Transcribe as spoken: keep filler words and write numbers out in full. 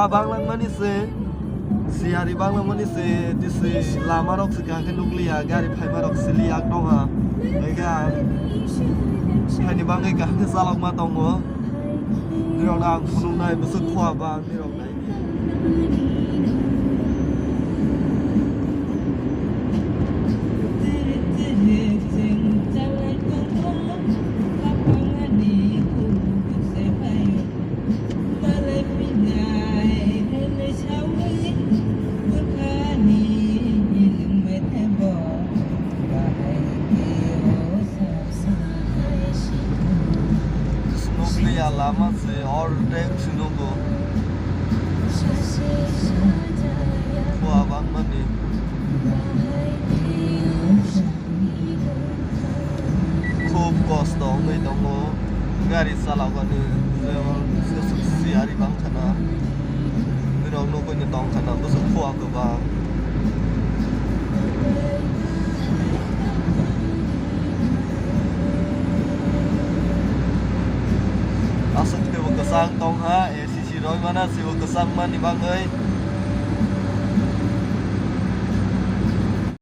Bang langmani se, siyari bang langmani se, tisi lama rok se kaham khe nukliya, gari phaima rok siliya tongha. Ega, phaini bangwi kaham khe chalokma tongo. Nirok ang phunuknai bwswk khua bang, nirok nai. Nukliya lama se ordek se nugo. Khua bangmani. Khub kosto wngwi tongo. Gari chalokani jemon siyari bang khana. Norok nugwi tong khana bwswk khua kwbang. Aswk teibo kwchang tongha, A C C roi mana, sibo kwchang mani bagwi.